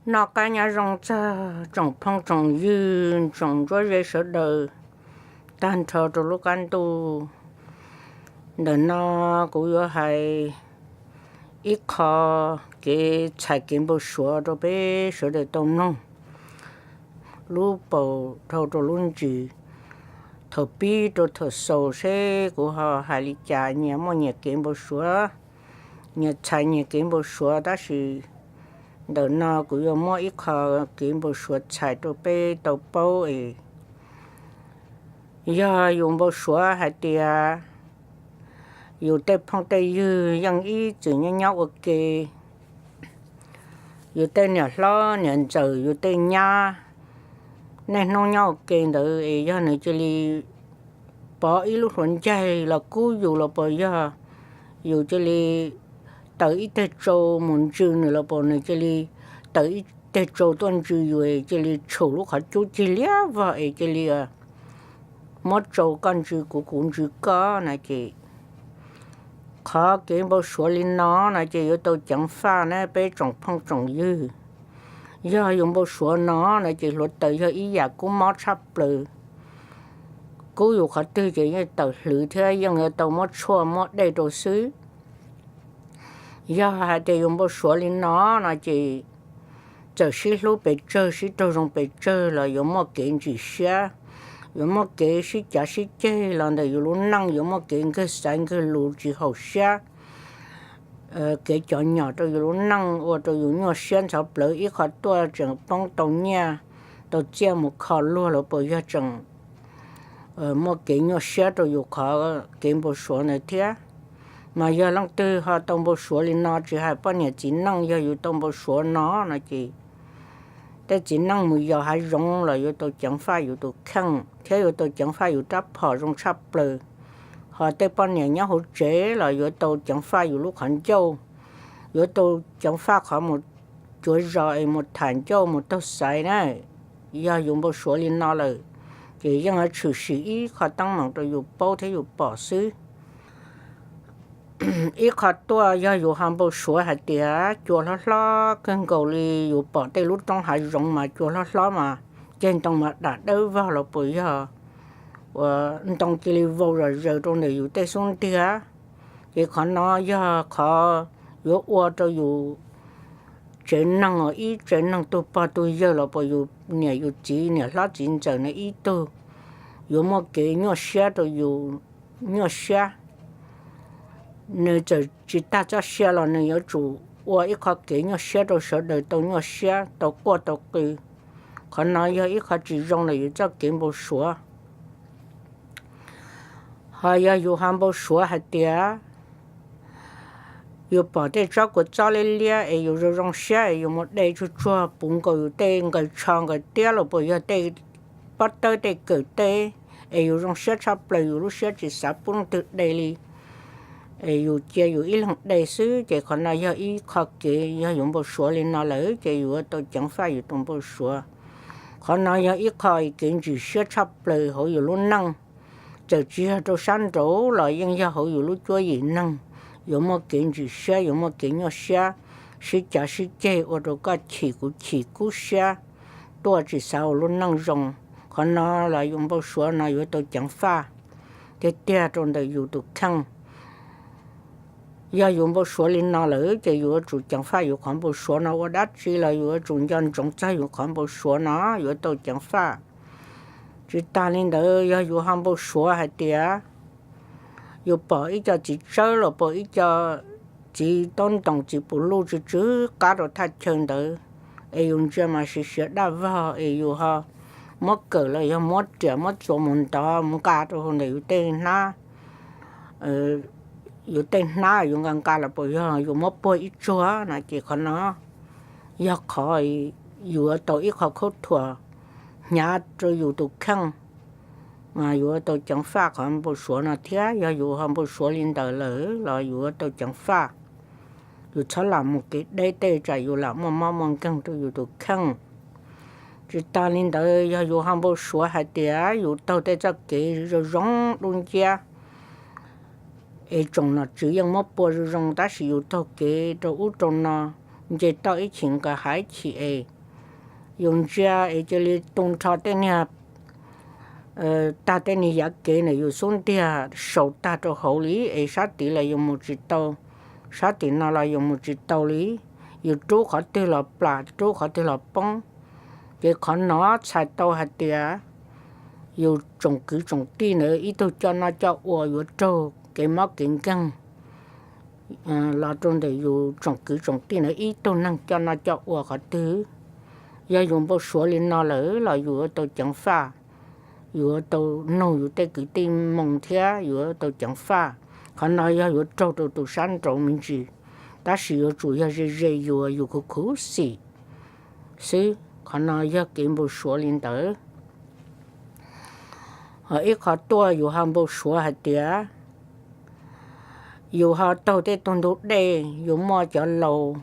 Noj qab nyob zoo txog tsoom phooj tsoom ywg, tsoom ntsuab ze sawv daws tag nrho rau lub qab ntuj. Ntawm no kuv yuav hais ib qho kev txhais kev npau suav rau peb sawv daws tau mloog, lub paus dhau rau lub ntsis, thaum pib rau thaum xaus seb kuv ho hais li cas, nyias muaj nyias kev npau suav, nyias txhais nyias kev npau suav, tab sis ntawm no kuv yuav muab ib qho kev npau suav txhais rau peb tau paub es yog yus npau suav hais tias yus tej phooj tej ywg yeej ib txwm nyob nyob ua ke, yus tej niam hlob niam ntxawm, yus tej nyab, niaj hnub nyob ua ke ntawd es yog nws cia li pov ib lub hluav ncaig los kub yus los puas yog yus cia li taws ib teg tsau mus ntsws nws los puas nws cia li taws ib teg tsau tuaj ntsws yus, cia li tshum lub qhov cub cig liab vog es cia li muab tsau koj ntsws kuv, kuv ntsws koj na ces qhov kev npau suav li no no ces yuav tau ceev faj na peb tsoom phooj tsoom ywg. Yog yus npau suav no no ces hluav taws yog ib yam kub mob tshaj plaws, kub yus qhov twg ces yeej tawm hlwv thiab yeej yuav tau muab tshuaj muab dej rau xwb. Yog hais tias yus npau suav li no no ces txawm sib hlub pes tsawg, sib raug zoo pes tsawg los yuav muaj kev ntsim siab, yuav muaj kev sib cav sib ceg los ntawm yus lub neej, yuav muaj kev nkawg xaiv nkawg lus tsis haum siab, kev cov nyom rau yus lub neej ua rau yus nyuaj siab ntxhov plawv, ib qho tuaj tseem poob tau nyiaj tau txiaj mus kho luag los puas yog tseem muaj kev nyuaj siab rau yus qhov kev npau suav ntawd thiab. Mas yog leej twg ho tau npau suav li no, tsis hais poj niam txiv neej, yog yus tau npau suav no no ces tej txiv neej mus yos hav zoov los yuav tau ceev faj yus tus kheej thiab yuav tau ceev faj yus rab phom zoo tshaj plaws. Ho tej poj niam nyob hauv tsev los yuav tau ceev faj yus lub qhov ncauj, yuav tau ceev faj qhov mus cuav zos es mus tham ncauj mus taug xaiv na. Yog yus npau suav li no lawm ces yeej yuav tshwm sim ib qho teeb meem rau yus paub thiab yus pom xwb. Ib qho tuaj yog yus ho npau suav hais tias cua hlob hlob kawg nkaus li, yus pom tej lub roob hav zoov mas cua hlob hlob mas ceg ntoo mas dam dawb vog los puas yog ua ntoo cia li vau zom zaws rau ntawm yus tej xub ntiag. Ces qhov no yog qhov yuav ua rau yus tsev neeg, ib tsev neeg tug pog tug yawg los puas yus niam yus txiv niam hlob txiv ntxawm no ib tug yuav muaj kev nyuaj siab rau yus, nyuaj siab. Nws txawm tsis tag txoj sia los nws yuav tsum ua ib qho kev nyuaj siab rau sawv daws tau nyuaj siab tau quaj tau qw. Qhov no yog ib qho tsis zoo ntawm yus txoj kev npau suav. Ho yog yus ho npau suav hais tias yus pom tej tsob kua txob liab liab es yus zoo zoo siab es yus mus de tsuag tsuag puv nkaus yus tej nqaws tsho nqaws tiab los puas yog tej pob tawb tej kawm teb es yus zoo siab tshaj plaws, yus lub siab tsis xav pub leej twg de li, es yus cia yus ib leeg de xwb, ces qhov no yog ib qho kev, yog yus npau suav li no lawm ces yus yuav tau ceev faj yus tus npau suav. Qhov no yog ib qho kev ntsim siab tshaj plaws hauv yus lub neej, txawm tsis yog rau sab nraud los yeej yog hauv yus lub cuab yim neeg, yuav muaj kev ntsim siab, yuav muaj kev nyuaj siab, sib cav sib ceg ua rau koj chim kuv chim kub siab, tuaj tsis xav ua lub neej zoo. Qhov no los yus npau suav no yuav tau ceev faj tiag tiag rau ntawm yus tus kheej. Yog yus npau suav li no lawm ces yus yuav tsum ceev faj yus qhov npau suav no, ua dab tsi los yus yuav tsum nco ntsoov txog yus qhov npau suav no yuav tau ceev faj. Tsis tas li ntawd, yog yus ho npau suav hais tias yus pom ib co txiv tsawb los pom ib co txiv taub ntoos txiv pus luj tsw tsw qab rau thaj chaw ntawd, es yus ntsia mas siav siav daj vog es yus ho muab kawm los yog muab riam muab txuas mus ntov mus nqa rau hauv ntawm yus tej hnab, yus tej hnab yus nqa nqa los puas yog yus muab puag ib tsuag na, ces qhov no yog qhov yuav tau ib qho khaub thuas hnyav rau yus tus kheej, mas yuav tau ceev faj qhov npau suav no thiab. Yog yus ho npau suav li ntawd lawm los yuav tau ceev faj. Yus txhob lam mus kev deb tej tsam yus lam muaj mob muaj nkeeg rau yus tus kheej. Tsis tas li ntawd, yog yus ho npau suav hais tias yus taug tej txoj kev zoo zoo dub nciab es tsoom nom tswv yeej muab pua zoo zoo, tab sis yus taug kev rau ub rau no, nce toj ib chim nqis hav ib chim es yus ntsia es cia li tu nrho tej niag, tag tej niag yav kev ntawm yus xub ntiag sau tag rau hauv li es sab tid los yus mus tsis tau, sab tim no los yus mus tsis tau li, yus rub qhov twg los plam, rub qhov twg los poob. Ces qhov no txhais tau hais tias yus tsoom kwv tsoom tij ntawd ib tug coj noj coj ua yuav raug kev mob kev nkeeg los rau ntawm yus tsoom kwv tsoom tij ntawd ib tug neeg coj noj coj ua qhov twg. Yog yus npau suav li no lawm los yus yuav tau ceev faj, yus yuav tau nug yus tej kwv tij moo thiab yus yuav tau ceev faj. Qhov no yog yuav raug rau tus sab nraud me ntsis, tab sis yuav tsum yog ze ze yus, yus khuv khuv xim xwb. Qhov no yog kev npau suav li ntawd. Ho ib qho tuaj yus ho npau suav hais tias yus ho taug tej tug ntug dej, yus muaj cov laus,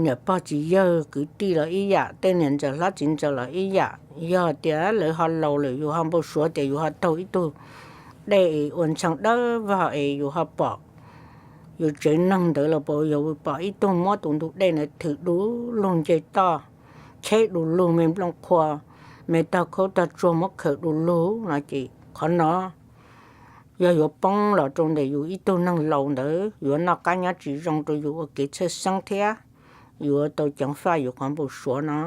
niam pog txiv yawg kwv tij los ib yam, tej niam ntxawm hlob txiv ntxawm los ib yam. Yog tias lawv ho laus lawm yus ho npau suav tias yus ho taug ib tug dej es ua ntxhee dawb vog es yus ho pom, yus tsev neeg ntawd los puas yog pom ib tug muab tus ntug dej ntawd thwm du lug nce toj, cheb du lug me nplooj qhua, me tog khaub tog tsuag muab khawm du lug no ces qhov no yog yuav poob los rau ntawm yus ib tug neeg laus ntawd, yuav noj qab nyob tsis zoo rau yus ua kev txhawj xeeb thiab yuav tau ceev faj yus qhov npau suav no.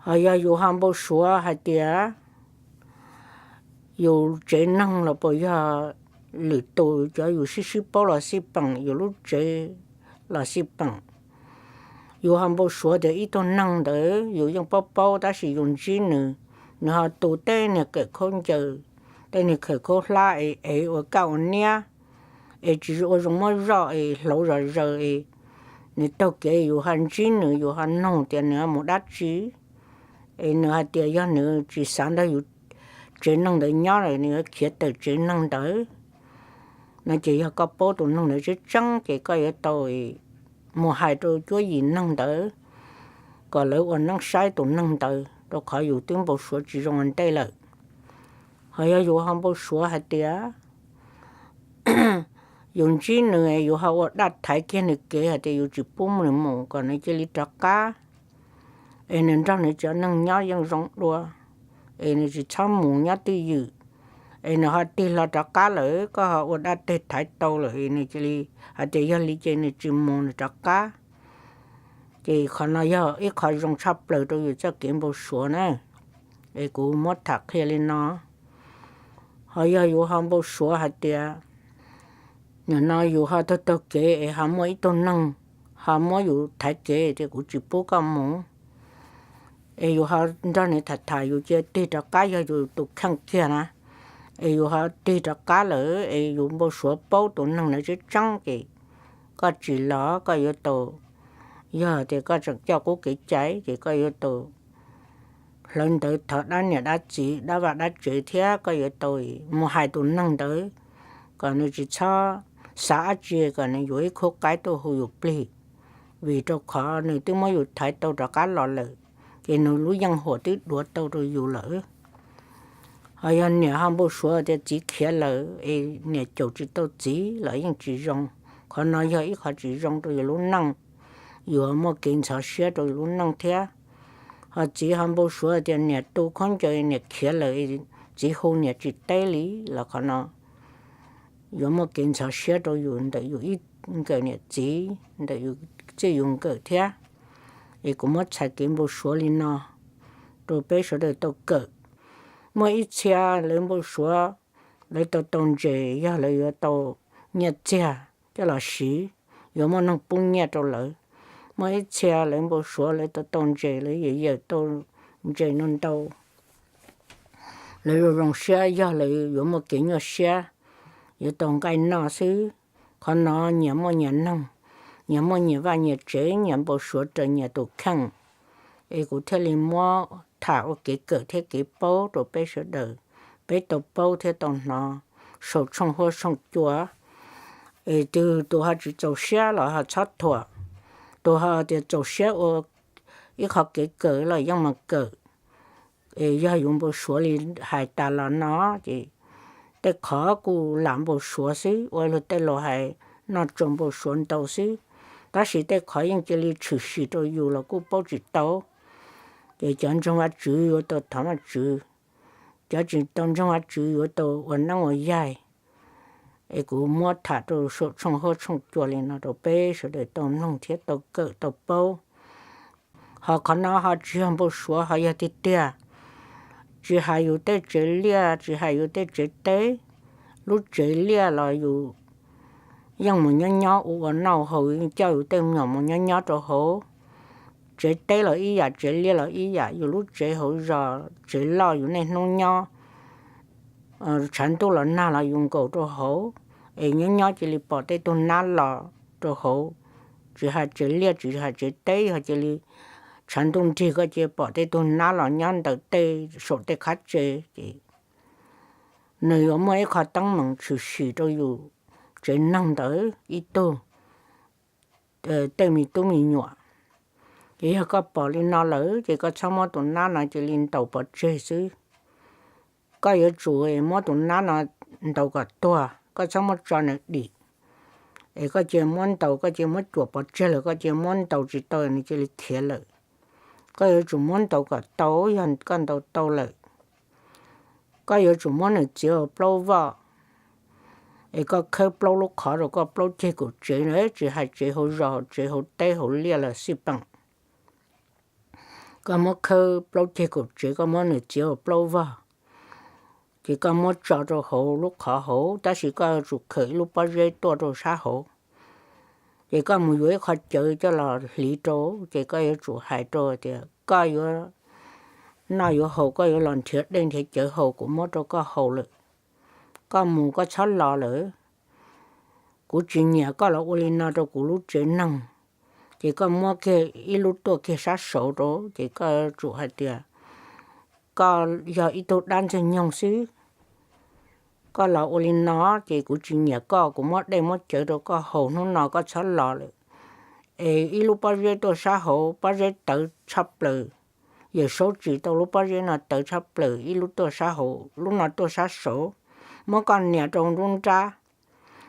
Ho yog yus ho npau suav hais tias yus tsev neeg los puas yog lwm tus cov yus sib sib paub los xij peem, yus lub tsev los xij peem, yus ho npau suav tias ib tug neeg ntawd yus yeej paub paub tab sis yus ntsib nws, nws ho tu tej niag kawm khaub ncaws, tej niag kawm khaub hlab es ev ua kaj ua niab, es tsis ua zoo muab zoj es hlauv zom zaws es nws taug kev yus ho ntsib nws, yus ho nug tias nws mus dab tsi, es nws hais tias yog nws tsis xav nrog yus tsev neeg ntawd nyob lawm nws yuav khiav tawm tsev neeg ntawd no ces yog koj paub tus neeg ntawd tseeb tseeb ces koj yuav tau mus hais rau cuab yim neeg ntawd kom lawv ua neeb saib tus neeg ntawd, rau qhov yus twb npau suav tsis zoo ua ntej lawm. Ho yog yus ho npau suav hais tias yus ntsib nws, yus ho ua dab thaiv kiag nws kev hais tias yus tsis pub nws mus kom nws cia li rov qab, es nws nrog nws cov neeg nyob yeej zoo dua, es nws tsis txhob mus nyob twj ywm, es nws ho tig hlo rov qab lawm, koj ho ua dab teg thaiv tau lawm, nws cia li hais tias yog li ces nws tsis mus, nws rov qab. Ces qhov no yog ib qho zoo tshaj plaws rau yus txoj kev npau suav na, es kuv muab tham qhia li no. Ho yog yus ho npau suav hais tias nim no yus ho taug taug kev es ho muaj ib tug neeg ho muab yus thaiv kev tias kuv tsis pub koj mus, es yus ho nrog nws tham tham yus cia tig rov qab, yog yus tus kheej kiag na, es yus ho tig rov qab lawm es yus npau suav paub tus neeg ntawd tseeb tseeb ces koj tsis los koj yuav tau, yog tias koj tseem coj qub kev cai ces koj yuav tau hlawv ntawv thov dab niam dab txiv dab vaj dab tsev thiab koj yuav tau mus hais tus neeg ntawd kom nws tsis txhob xav dab tsi, kom nws yuav ib khub qaib tuaj hu yus plig, vim rau qhov nws twb muab yus thaiv tau rov qab los lawm, ces nws lub yeej huam twb duav tau rau yus lawm. Ho yog niam ho npau suav tias txiv khiav lawm es niam caum tsis tau txiv los yeej tsis zoo. Qhov no yog ib qho tsis zoo rau yus lub neej, yuav muaj kev ntxhov siab rau yus lub neej thiab. Ho txiv ho npau suav tias niam tu khaub ncaws niam khiav lawm, txiv hu niam tsis teb li los qhov no yuav muaj kev ntxhov siab rau yus ntawm yus ib nkawm niam txiv ntawm yus txij yus nkawm thiab. Es kuv muab txhais kev npau suav li no rau peb sawv daws tau kawm. Muaj ib txhia lawv npau suav lawv tau tau ntses yog lawv yuav tau nyiaj txiag coj los siv, yuav muaj neeg pub nyiaj rau lawv. Muaj ib txhia lawv npau suav lawv tau tau ntses, lawv yawm yawm tau ntses no ntau, lawv zoo zoo siab yog lawv yuav muaj kev nyuaj siab, yuav tau nqaij noj xwb. Qhov no nyias muaj nyias neeg, nyias muaj nyias vaj nyias tsev, nyias npau suav raws nyias tus kheej. Es kuv thiaj li muab tham ua kev kawm thiab kev paub rau peb sawv daws, peb tau paub thiab tau hnov saum tshooj huab tshooj cua. Es tus ho tsis txaus siab los ho txhob thuam, tus ho tias txaus siab ua ib qho kev kawm los yeej mas kawm. Es yog yus npau suav li hais tas los no ces tej qhov kuj lam npau suav xwb, ua luag tej laus hais noj tsau npau suav ntau xwb. Tab sis tej qhov yeej cia li tshwm sim rau yus los kuj paub tsis tau. Ces cov ntseeg Vajtswv yuav tau thov Vajtswv, cov tsis tau ntseeg Vajtswv yuav tau ua neeb ua yaig. Es kuv muab tham rau saum tshooj huab tshooj cua li no rau peb sawv daws tau mloog thiab tau kawm tau paub. Ho qhov no ho tsis yog npau suav, ho yog tiag tiag. Tsis hais yus tej tsev liaj, tsis hais yus tej tsev teb, lub tsev liaj los yus yeej mus nyob nyob ua ua noj haus, yeej coj yus tej me nyuam mus nyob nyob rau hauv. Tsev teb los ib yam, tsev liaj los ib yam, yus lub tsev hauv zos tsev loj yus niaj hnub nyob, tshav ntuj los nag los yus nkaum rau hauv, es nyob nyob cia li pom tej tug nab los rau hauv. Tsis hais tsev liaj tsis hais tsev teb, yog cia li tshav ntuj nrig koj cia li pom tej tug nab los nyob ntawm tej saum tej qhab tsev ces nws yuav muaj ib qho teeb meem tshwm sim rau yus tsev neeg ntawd ib tug tej me tub me nyuam. Ces yog koj pom li no lawm ces koj txhob muab tus nab no cia li ntaus pov tseg xwb. Koj yuav tsum muab tus nab no ntaus kom tuag, koj txhob muab tso nws dim. Es koj cia muab ntaus, koj cia muab cuam pov tseg lawm, koj cia muab ntaus tsis tau nws cia li khiav lawm. Koj yuav tsum muab ntaus kom tau, yog koj ntaus tau lawm, koj yuav tsum muab nws txiav ua plaub voj, es koj khawb plaub lub qhov rau koj plaub ceg kaum tsev, tsis hais tsev hauv zos, tsev hauv teb hauv liaj los xij peem. Koj muab khawb plaub ceg kaum tsev, koj muab nws txiav ua plaub voj, ces koj muab tso rau hauv lub qhov hauv, tab sis koj yuav tsum khaws ib lub pob zeb tuaj rau sab hauv. Ces koj mus yuav ib qho cawv coj los hliv rau, ces koj yuav tsum hais rau tias koj yuav noj yuav haus, koj yuav los nrhiav dej nrhiav cawv haus, kuv muab rau koj haus lawm. Koj mus koj txhob los lawm. Kuv tsis nyiam koj los ua li no rau kuv lub tsev neeg. Ces koj muab kiag ib lub tuaj kiag sab saud rau, ces koj yuav tsum hais tias koj yog ib tug dab ntxwg nyoog xwb. Koj los ua li no ces kuv tsis nyiam koj, kuv muab dej muab cawv rau koj haus hnub no, koj txhob los lawm. Es ib lub pob zeb tuaj sab hauv, pob zeb tawv tshaj plaws. Yawm Saub tsim tau lub pob zeb no tawv tshaj plaws, ib lub tuaj sab hauv, lub no tuaj sab saud. Muab koj nias rau lub nrab,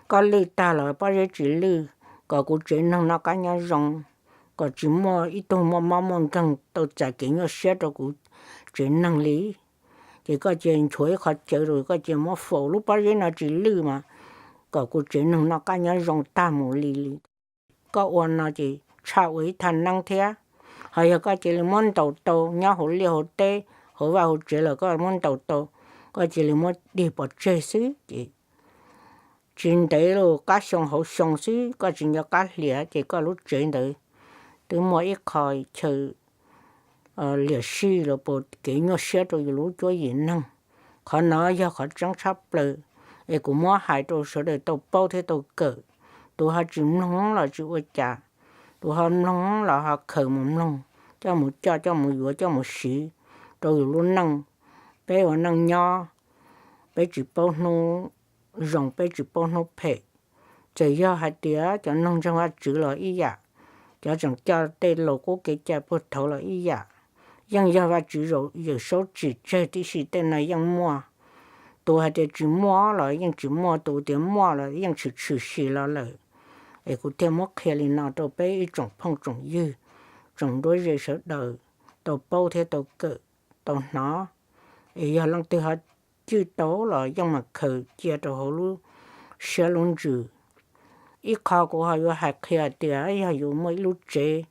koj lwj tag los pob zeb tsis lwj, kom kuv tsev neeg noj qab nyob zoo, kom tsis muaj ib tug muaj mob muaj nkeeg tau txais kev nyuaj siab rau kuv tsev neeg li. Ces koj cia nchuav ib qho cawv rau, koj cia muab faus, lub pob zeb no tsis lwj mas kom kuv tsev neeg noj qab nyob zoo tag mus li li. Koj ua no ces tshaj ua ib thaj neeb thiab. Ho yog koj cia li muab ntaus tau nyob hauv liaj hauv teb, hauv vaj hauv tsev los koj muab ntaus tau, koj cia li muab dig pov tseg xwb ces tsis ntev los qab xyoo hauv xyoo xwb, koj tsis nco qab hlias ces koj lub tsev ntawd twb muaj ib qho chaw liam sij los puas kev nyuaj siab rau yus lub cuab yim neeg. Qhov no yog qhov tseeb tshaj plaws, es kuv muab hais rau sawv daws tau paub thiab tau kawm. Tus ho tsis mloog los tsis ua cas, tus ho mloog los ho khaws mus mloog, coj mus coj, coj mus yuav, coj mus siv rau yus lub neej. Peb ua neej nyob, peb tsis paub hnub zoo, peb tsis paub hnub phem. Txawm yog hais tias cov neeg ntseeg Vajtswv los ib yam, cov tseem coj tej laus qub kev cai puag thaud los ib yam, yeej yog Vajtswv zaum Yawm Saub tsim tseg tib si, tej no yeej muaj. Tus hais tias tsis muaj los yeej tsis muaj, tus tias muaj los yeej tshwm tshwm sim los lawm. Es kuv thiaj muab qhia li no rau peb ib tsoom phooj tsoom ywg, tsoom nruab ze sawv daws tau paub thiab tau kawm, tau hnov. Es yog leej twg ho cwj tau los yeej mam khaws cia rau hauv lub siab lub ntsws. Ib qho kuv ho yuav hais qhia tias yog yus muaj ib lub tsev,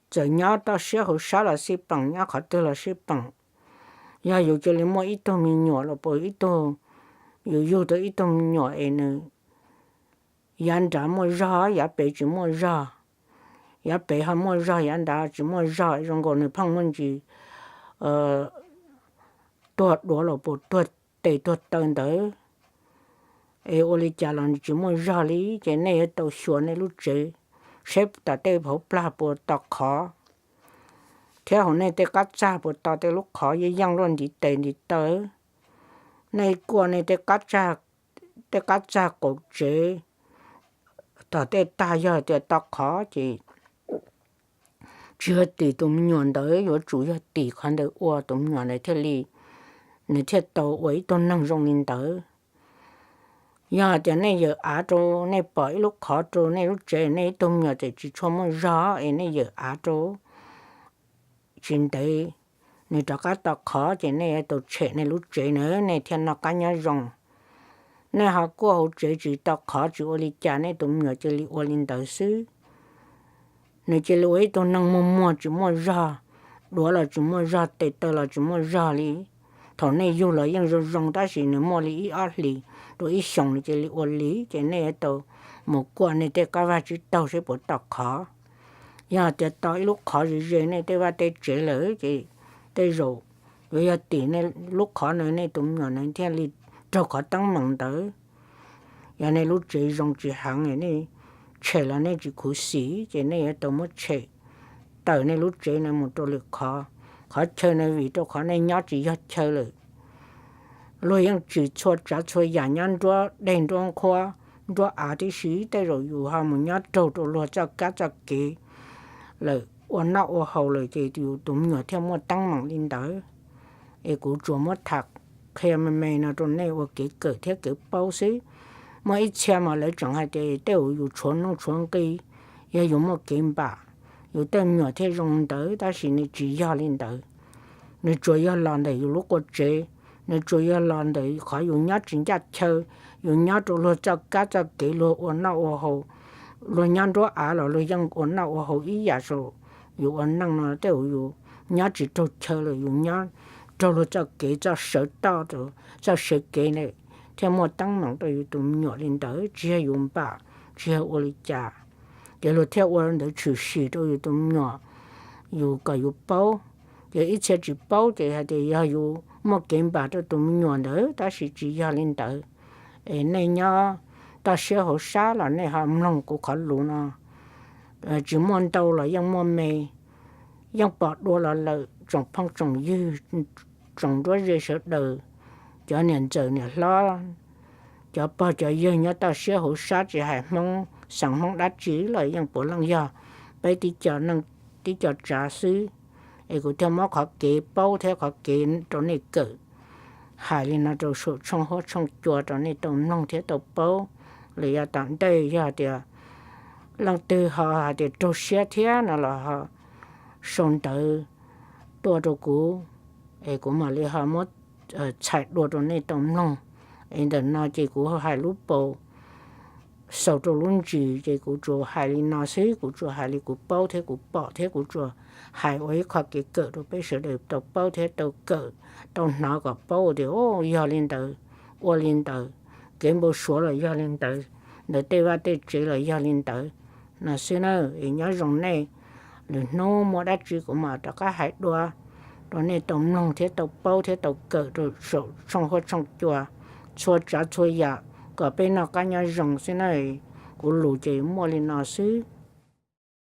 txawm nyob toj siab hauv sab los xij peem, nyob qhov twg los xij peem, yog yus cia li muaj ib tug me nyuam los puas ib tug, yus yug tau ib tug me nyuam es nws yav nrad muaj zog, yav pem tsis muaj zog, yav pem ho muaj zog, yav nrad tsis muaj zog, zoo nkaus nws pheej muaj ntsis tuag duav los puas tuag tes tuag taw ntawd, es ua li cas los nws tsis muaj zog li, ces nej yuav tau xyuas nej lub tsev, seb tom tej hauv plag puas to qhov, thiab hauv nej tej qab txag puas to tej lub qhov yeej yeej luaj ntiv tes ntiv taw. Nej kuaj nej tej qab txag qaum tsev, tom tej tag yog tias to qhov ces tsis yog tim tus me nyuam ntawd, yuav tsum yog tim qhov ntawd ua tus me nyuam ntawd thiaj li, nws thiaj tau ua ib tug neeg zoo li ntawd. Yog hais tias nej yawm av rau, nej pom ib lub qhov rau nej lub tsev, nej ib tug me nyuam txawm tsis tshua muaj zog es nej yawm av rau, tsis ntev nws rov qab tau qhov ces nej yuav tau tshem nej lub tsev na, nej thiaj noj qab nyob zoo. Nej ho kuaj hauv tsev tsis tau qhov tsis ua li cas, nej tus me nyuam cia li ua li ntawd xwb. Nws cia li ua ib tug neeg muag muag tsis muaj zog, duav los tsis muaj zog, tes taw los tsis muaj zog li. Thaum nej yug los yeej zoo zoo, tab sis nws muaj li ib ob hlis rau ib xyoos nws cia li ua li, ces nej yuav tau mus kuaj nej tej qab vaj tsib taug seb puas tau qhov. Yog tias tau ib lub qhov ze ze nej tej vaj tej tsev lawm ces tej zaum yuav yog tim nej lub qhov na nej tus me nyuam na thiaj li raug qhov teeb meem ntawd. Yog nej lub tsev zoo tsis heev, nej tshem los nej tsis khuv xim, ces nej yuav tau muab tshem tawm nej lub tsev na mus rau lwm qhov. Qhov chaw na vim rau qhov nej nyob tsis yog chaw lawm. Luag yeej tsim txhua tsav txhua yam nyob nruab dej nruab nqhuab, nruab av tib si, tej zaum yus ho mus nyob raug rau luag txoj kab txoj kev lawm, ua noj ua haus lawm ces yus tus me nyuam thiaj muaj teeb meem li ntawd. Es kuv tsuas muab tham qhia me me no rau nej ua kev kawm thiab kev paub xwb. Muaj ib txhia mas lawv tseem hais tias tej zaum yus tshuav nuj tshuav nqi, yog yus muaj kev npam, yus tej me nyuam thiaj zoo ntawd, tab sis nws tsis yog li ntawd. Nws tsuas yog los ntawm yus lub qua tsev, nws tsuas yog los ntawm qhov yus nyob tsis ncaj chaw, yus nyob rau luag txoj kab txoj kev, luag ua noj ua haus, luag nyob nruab av los luag yeej ua noj ua haus ib yam saum yus ua neej no, tej zaum yus nyob tsis raug chaw lawm, yus nyob raug luag txoj kev, txoj sawv toj, txoj sawv kev na, thiaj muaj teeb meem rau yus tus me nyuam li ntawd, tsis yog yus npam, tsis yog ua li cas. Ces luag thiaj ua ntawd tshwm sim rau yus tus me nyuam, yus kom yus paub. Ces ib txhia tsis paub ces hais tias yog yus muaj kev npam rau tus me nyuam ntawd, tab sis tsis yog li ntawd. Es nej nyob toj siab hauv sab los nej ho mloog kuv qhov lus no, tsis muaj ntau los yeej muaj me, yeej pom dua los lawm, tsoom phooj tsoom ywg, tsoom nruab ze sawv daws, cov niam ntxawm niam hlob, cov pog cov yawg nyob toj siab hauv sab, tsis hais Hmoob xeem Hmoob dab tsi los yeej puav leej yog peb tib co neej tib co tsav xwb. Es kuv thiaj muab qhov kev paub thiab qhov kev rau nej kawm hais li no rau saum tshooj huab tshooj cua rau nej tau mloog thiab tau paub. Los yav tom ntej yog tias leej twg ho hais tias raug siab thiab no los ho sau ntawv tuaj rau kuv, es kuv mam li ho muab txhais dua rau nej tau mloog. Es ntawm no ces kuv hais lub paus xaus rau lub ntsis, ces kuv tsuas hais li no xwb, kuv tsuas hais li kuv paub thiab kuv pom thiab kuv tsuas hais ua ib qho kev kawm rau peb sawv daws tau paub thiab tau kawm, tau hnov kom paub tias yog li ntawd, ua li ntawd, kev npau suav los yog li ntawd, ntawm tej vaj tej tsev los yog li ntawd no xwb na. Es nyob zoo nej, lwm hnub muaj dab tsi kuv mam rov qab hais dua rau nej tau mloog thiab tau paub thiab tau kawm rau saum tshooj huab tshooj cua, txhua tsav txhua yam kom peb noj qab nyob zoo xwb na. Kuv lus ces muaj li no xwb.